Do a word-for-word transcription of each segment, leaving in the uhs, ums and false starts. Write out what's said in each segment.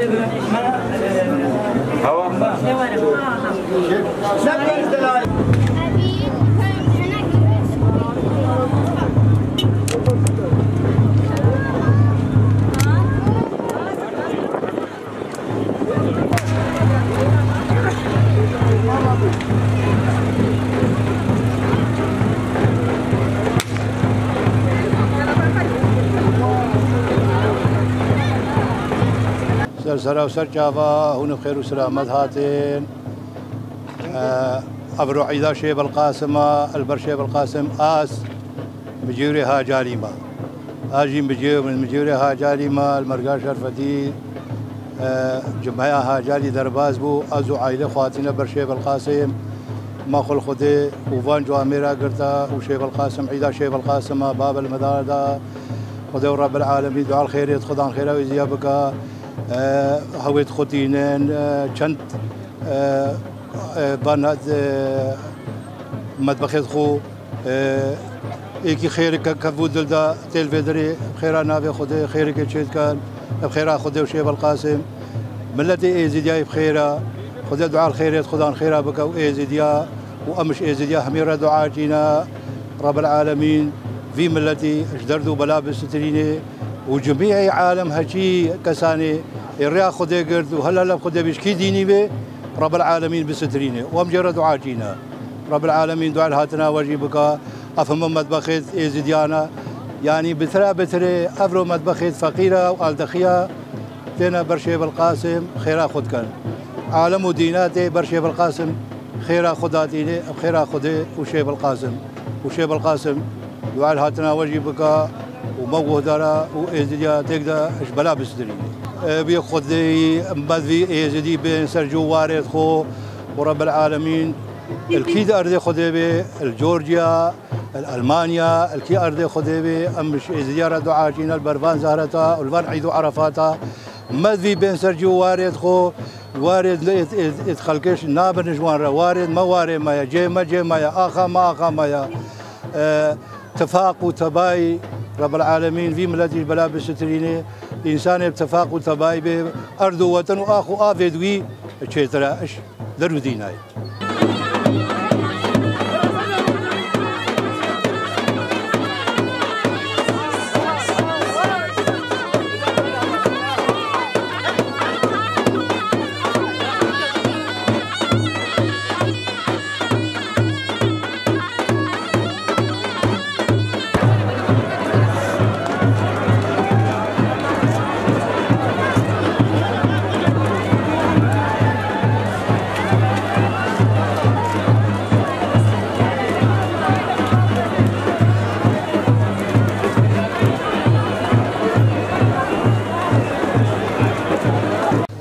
Hewa. Ser sera û ser çava hûn bi xêr û selamet hatin. Ev ro îda Şêbel Qasim a, li ber Şêbel Qasim as. Bi cêwrê Hacarî me. A jî bi cêw min, bi cêwrê Hacarî me, li Merga Şerfetî, e, cimheya Hacarî derbas bû, ez û aîle xwe hatîne ber Şêbel Qasim. Me xwe li Xwedê û van camêra girta û Şêbel Qasim, îda Şêbel Qasim a, Babel Medar da. Xwedê û Rebbil Alemîn dua li xêrê, Xudan xêra wê zîya bika. E, hewê dixwe tînin, e, çend, e, e, van, e, medbexê dixwe. Ê, êkî xêrike kevû dil de têl vê dirê, bi xêra navê Xwedê xêrike çê dikin, bi xêra Xwedê û Şêbel Qasim. Miletê Êzidiyayê bi xêra, Xwedê dua li xêrê, Xudan xêra bike û Êzidiya û em ji Êzidiya hemî re dua çîne. Rebel Alemîn vî miletî ji derd û bela bisitirînê û cimî ey alem heçî kesanê ê rêya Xwedê girt û hela lev Xwedê bî ji kî dînî bê, Rebel Alemîn bisitirînê û em jê re dua çîne. Rebbil Alemîn dua li hatina we jî bika. Ev hemû medbexê Êzidiyan e. Yanî bi tira bi tirê ev ro medbexê feqîr e û aldexiya têne ber Şêbel Qasim xêra xwe dikin. Alem û dîna tê ber Şêbel Qasim xêra xwe datînê, ev xêra Xwedê û Şêbel Qasim. Û Şêbel Qasim dua li hatina we jî bika û me guhdara û Êzidiya têk de ji bela bisitirînê. Ê, bi Xwedê me vî Êzidî bên ser cû warê xwe û Rebbil Alemîn Li kî di erdê Xwedê bê, li Georgia, li Elmanya, li kî erdê Xwedê bê, em ji Êzidiya re dua çîne li ber van zehreta û li van Îd û Erefata. Me divî bên ser cî û warê dixwe, warê êd, êd, êd xelkê nabin ji wan re, warê me warê me ye, cê me cê me ye, axa me axa me ye. E, tifaq û tebayî Rebel Alemîn vî miletî ji bela bisitirînê, însanê bi tifaq û tebayî bê, erd û weten û ax û avê di wî çêtir e. Der û dînayê.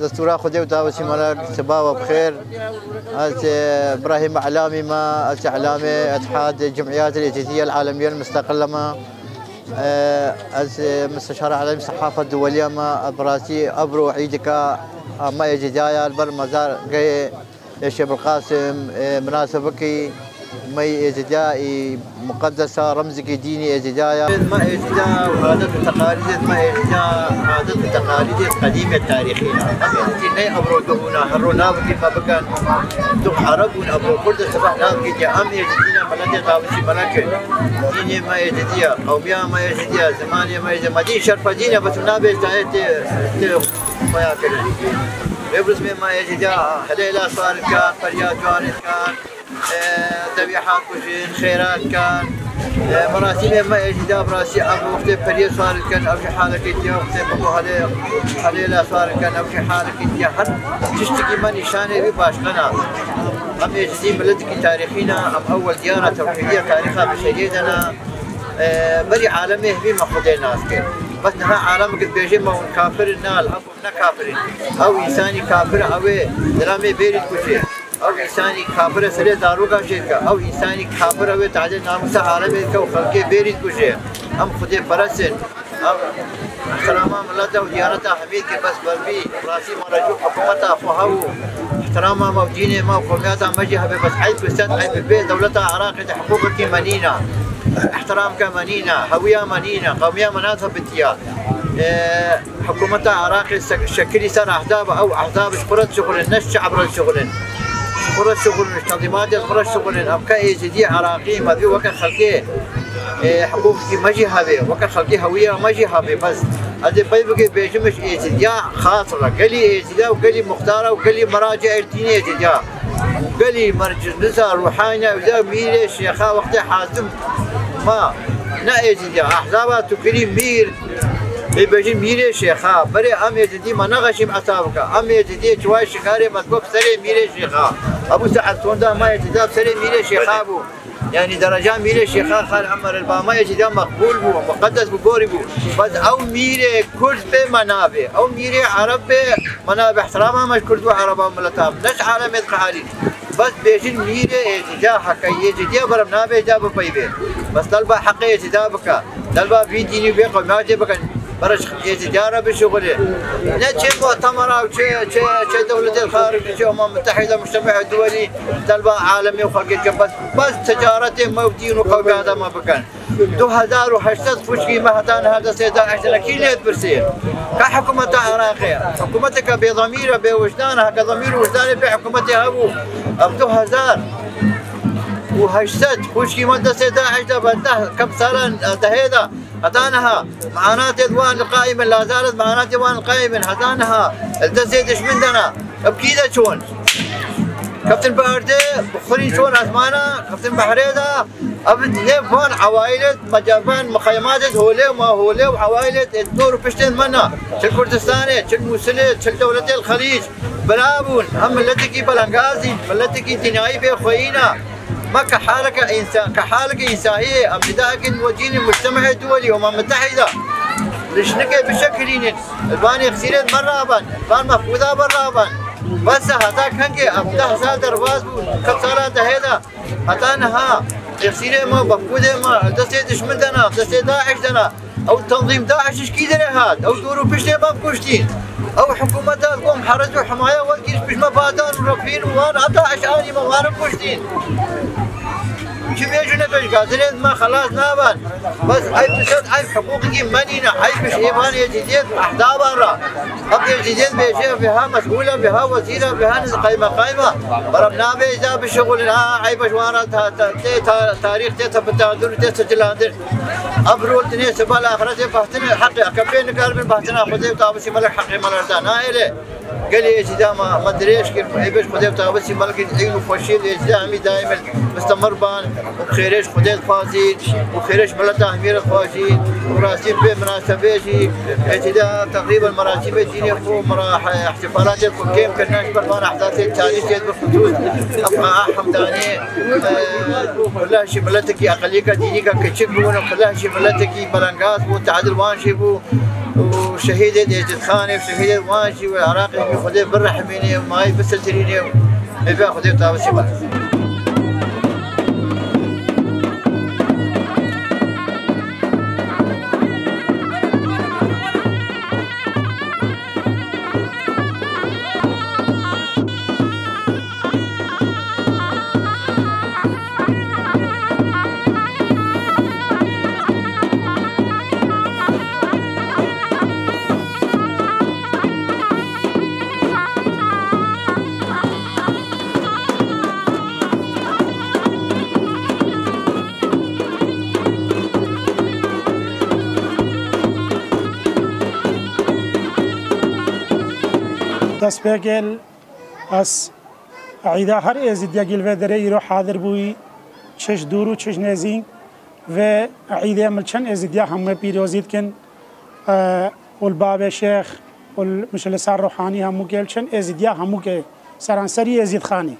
Destûra Xwedê û dawetî melek, siba we bi xêr. Ez, e, Îbrahîm Elamî me, ez îlamê Etihad Cemiyet Êzîdiye Alemîye Misteqile me. E, ez, e, Misteşara Alemî Sehafet Duweliye me, ez bi rastî evro îdika me Êzîdiya ya li ber mezargehê Ê Şêbil Qasim, e, minasebekî me Êzîdiya î muqedesa, remzekî dînî Êzîdiya ya. Me Êzîdiya û adet û teqalîdê me Êzîdiya, adet û teqalîdê qedîmê tarîxî ne. Em Êzîdî ney evro duhûna, her ro navekî me bikin. Duh Ereb bûn, evro Kurd e, sibeh navekî diye. Em Êzîdî ne, miletê dawetî melek in. Dînê me Êzîdiya, qewmiya me Êzîdiya, zimanê me Êzîdiya. Me dîn şerfedîn e, bes nabê tayê tê, tê xweya kirin. Rêbrizmê me Êzîdiya, helêla sar dikin, feriya ciwanê dikin. E, dewî hal kujin, xêra dikin. E, merasîmê me Êzîdiya bi rastî ev wextê periyê sar dikin, ev jî halekî diye, wextê bibo helê, helêla sar dikin, ev jî halekî diye. Her tiştekî me nîşanê wî başqe ne. Em Êzîdî miletekî tarîxî ne, em ewel diyara tewhîdiya tarîxa beşeriyê de ne. E, berî alemê hevî me Xwedê nas kir. Bes niha alemekî dibêje me hûn kafir in, na, li hevû ne kafir in. Ew însanî kafir e, ew ê dilamê bêrî dikuje. Ew însanî kafir e, serê zaroka jê dike. Ew însanî kafir e, wê tehdê namûsa alemê dike û xelkê bêrî dikuje. Em Xwedê perest in. Em ihtirama mileta û diyaneta hemî dike, bes ber vî rastî me re jû hikûmeta xwe hebû. Ihtirama me û dînê me û qewmiyeta me jî hebe, bes eyb bi sed eyb bê dewleta Iraqê de hiqûqekî me nîne. Îhtiramke me nîne, hewiya me nîne, qewmiya me nethebitiya. E, hikûmeta Iraqê se-, şekilî ser ehzaba, ew ehzab ji xwe re dişixulin, ne ji şe'b re dişixulin. Ji xwe re dişixulin, ji tenzimatê xwe re dişixulin. Em ke Êzidî Iraqî me divê weke xelkê, e, hiqûqekî me jî hebe, weke xelkê hewiya me jî hebe. Bes ez ê pey bike bêjim ji Êzidiya xas re, gelî Êzidiya û gelî muxtara û gelî meraci'ê dînê Êzidiya. Gelî mercnisa ruhaniya wî de mîrê şêxa wextê Hasim ma ne Êzîdiya. Ehzaba tu kirî mîr, ê bêjin mîrê şêxa. Berê em Êzîdî me nexeşîm hesab bike. Em Êzîdiyê çiway Şingarê me digot serê mîrê şêxa. Ebû Se'ed Sonda ma Êzîdiya serê mîrê şêxa bû. Yanî dereca mîrê şêxa Xal Emer el Bama Êzîdiya meqbûl bû, muqeddes bû, gorî bû. Bes ew mîrê Kurd bê me nabê. Ew mîrê Ereb bê me nabê. Ihtirama me ji Kurd û Ereba û mileta me. Ne ji alemê diqeherîn. Bes bêjin mîrê Êzîdiya heke Êzîdiya berem nabê da bipeyvê. Bes telba heqê Êzîdiya bike. Telba vî dînî vê qewmiya tê bikin. Bere ji Êzîdiya re bişuxulê. Ne çê mu'temera û çê, çê, çê dewletê xaricî, çê Umem Mutehîde, Mujtema Duwelî, telba alemê û xelkê dikin. Bes, bes ticaretê me û dîn û qewmiya de me bikin. Du hezar û heşt sed xwişkî me heta niha destê DAIŞ de ne, kî lê dipirsê? Ka hikûmeta Iraqê? Hikûmeteke bêdemîr e, bêwijdan e, heke demîr û wijdanê vê hikûmetê hebû. Ev du hezar û heşt sed xwişkî me destê DAIŞ de be deh, kep sala dehê de. Heta niha me'anatê wan li qayî bin, lazaret me'anatê wan li qayî bin. Heta niha li destê dişmin de ne. Ev kî de çûn? Keftin bi erdê, bi xurî çûn esmana, keftin behrê de. Ev nê van ewaîlê me, van muxeyematê holê û ma holê û ewaîlê dor û piştên me ne. Çi Kurdistanê, çi Mûsilê, çi dewletê li Xelîc. Bira bûn, em miletekî belengaz in, miletekî dînayî bê xweyî ne. Me ke haleke însa-, ke haleke însahiyê, em nîdakin wecînin mujtemehê duwelî, Umem Mutehîde. Li jinikê bişekilînin, li van yexsîrên me raben, li van mefkûda me raben. Bes e, heta kengê em deh sal derbas bûn, kep sala dehê de. Heta niha yexsîrê me, mefkûdê me, destê dişmin de ne, destê DAIŞ de ne. Ew tenzîm DAIŞ ji kî derê hat? Ew dor û piştê me kuştîn. Ew hikûmeta ku em herez û himaye wergiriş pişt me badan û refîn û wan a DAIŞ anî me wan kuştîn. Çi bêjû nebêj, gazinên me xelas naban. Bes eyb bi sed eyb hiqûqekî me nîne. Eyb ji êvan Êzîdiyê ehzaban re. Ev Êzîdiyê bêje, vêha mesûl e, vêha wezîr e, vêha qaymeqam e. Berem nabe îza bişixulin. Ha, eyb ji wan re ta-, ta-, tê ta-, tarîx tê tepitandin û tê sicilandin. Ev rol dinê siba li axretê behtinê heqê eke pê nikaribin behtina Xwedê û Tawusî Melek heqê me lerda nahêle. Gelê Êzîda me, me dirêj kir, ê bêj Xwedê û Tawusî Melek îl û xweşiyê li Êzîda hemî daîm e, mistemer ban û xêrê ji Xwedê dixwazîn û xêrê ji mileta hemî re dixwazîn û rastî bi vê minasebê jî Êzîda teqrîben merasîmê dînê xwe û mera-, ihtifalatê xwe kêm kirine ji ber van ehdatê tarîxê bi xisûs ev a Hemdanê. Xuleh jî miletekî eqeliyeke dînîke kiçik bûn û xuleh jî miletekî belengaz bû, tehdil wan jî bû û şehîdê Êzidxanê û şehîdê wan jî wê Iraqê wî Xwedê birehmînê û mayî bisitirînê û hêviya Xwedê tawusî bû. Destpêkê ez Îda her Êzidiyekî li vê derê îro hadir bûyî, çi ji dûr û çi ji nêzîk, vê îdê min çend Êzidiya hemû pîrozî dikin, e, û li babê şêx û li, min ji li ser ruhanî hemûkê, li çend Êzidiya hemûkê, seranserî Êzîdxanî.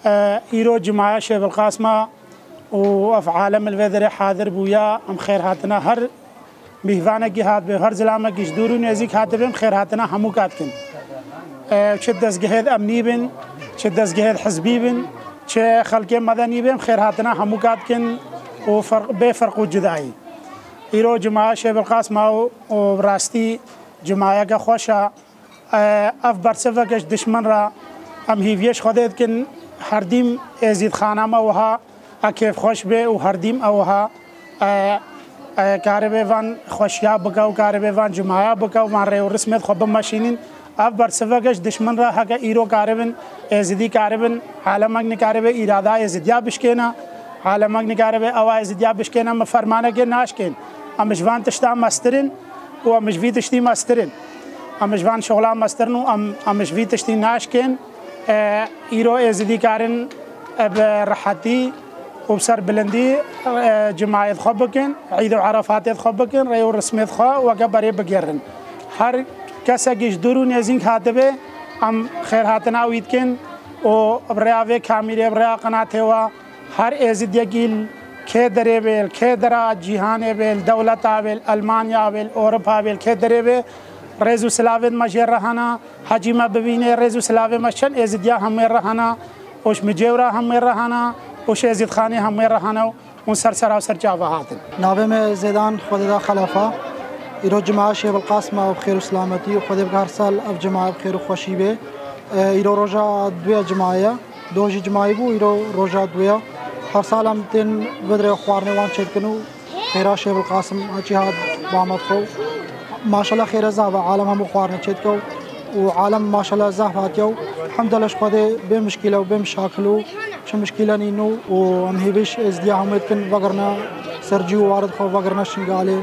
E, îro cumaya Şêbilqas ma û ev alem li vê derê hadir bûya, em xêr hatina her Mîhvanekî hatibê, her zilamekî ji dûr û nêzîk hatibê, em xêrhatina hemûka dikin. E, çi dezgehê emnî bin, çi dezgehê hizbî bin, çi xelkê medenî bin, em xêrhatina hemûka dikin û ferq, bê ferq û cudayî. Îro cumaya Şêbilqas ma û, û bi rastî cumayeke xweş e. E, ev bersiveke ji dişmin re em hîviyê ji Xwedê dikin, herdîm Êzîdxana me wiha A kêfxweş be û herdîm ew ha, e, e, karibê van xweşiya bike û karibê van cumaya bike û van rê û rismêt xwe bimeşînin. Ev bersivek ji dişmin re heke îro karibin, êzidî karibin, alemek nikaribe îrada êzidiya bişkêne, alemek nikaribe ewa êzidiya bişkêne, min fermanekê naşkên. Em ji van tişta mestirin û em ji vî tiştî mestirin. Em ji van şoxla mestirin û em, em ji vî tiştî naşkên. E, îro êzidî karin, e, bi rehetî û bi serbilindî, e, cimayêt xwe bikin, îd û erefatêt xwe bikin, rê û rismêt xwe weke berê bigerin. Her kesekî ji dûr û nêzîk hatibe, em xêrhatina wî dikin û bi rêya vê kamîrê, bi rêya qenatê we, her êzidiyekî li kê derê bê, li kê dera cîhanê bê, li dewleta bê, li Elmanya bê, li Ewropa bê, li kê derê bê, rêz û silavên me jê re hene. Hecî me bibînê, rêz û silavê me çend êzidiya hemû re hene û ji Micêwra hemû re hene û ji Êzîdxanê hemû re hene û hûn ser sera û ser çava hatin. Navê me Zêdan Xwedê da Xelefa. Îro cimaya Şêx Bilqasim e bi xêr û silametî û Xwedê bike her sal ev cimaya bi xêr û xweşî bê. E, îro roja duya cimayê ye. Dojî cimayî bû, îro roja duya. Her sal em tên vidirê xwarinê wan çêdikin û xêra Şêx Bilqasim heçî hat bamet xwe. Maşallah xêre zaf e, alem hemû xwarinê çêdike û alem maşallah zaf hatiye û hemdele ji Xwedê bê mişkîle û bê mişakil û çi mişkîle nîn û, û em hêvî ji êzdiya hemû dikin vegirine ser cî û warid xwe vegirine Şingalê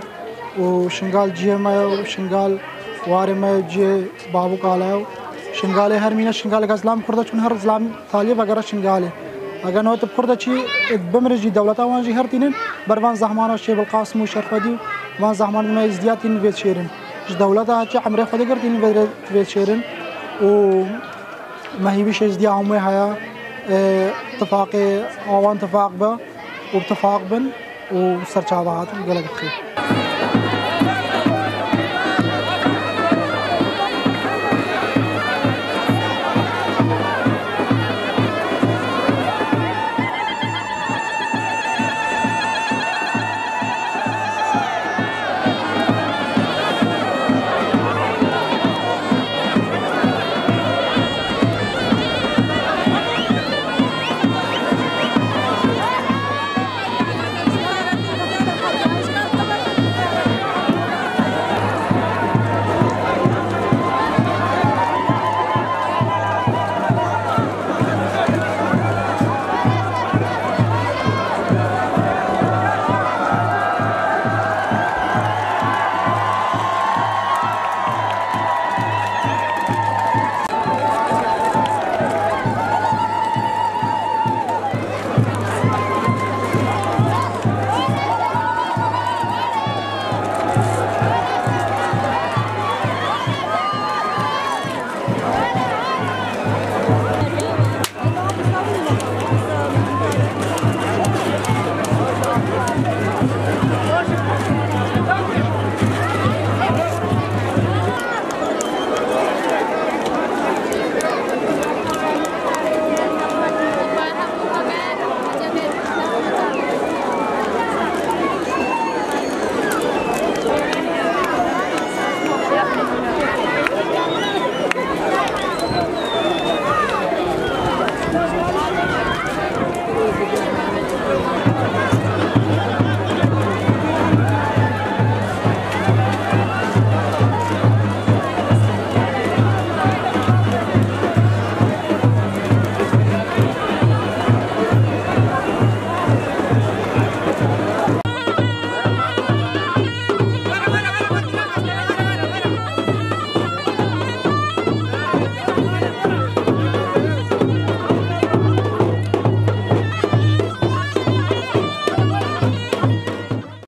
û Şingal cihê me ye û Şingal warê me ye, cihê bab û kala ye û Şingalê her mîne Şingalê, eger zilam Kurda çûn her zilam taliyê vegere Şingalê. Eger newet bi Kurda çî bimire jî dewleta wan jî her tînin ber van zehmana Şêx Bilqasim û Şerfedî û van zehmana me êzdiya tînin vê şêrin. Ji dewleta çi emrê Xwedê girtînin vê, vê şêrin û me hîvî êzdiya hemû heye, e, tifaqê awan tifaq be û bi tifaq bin û serçava hatin gelek dixê.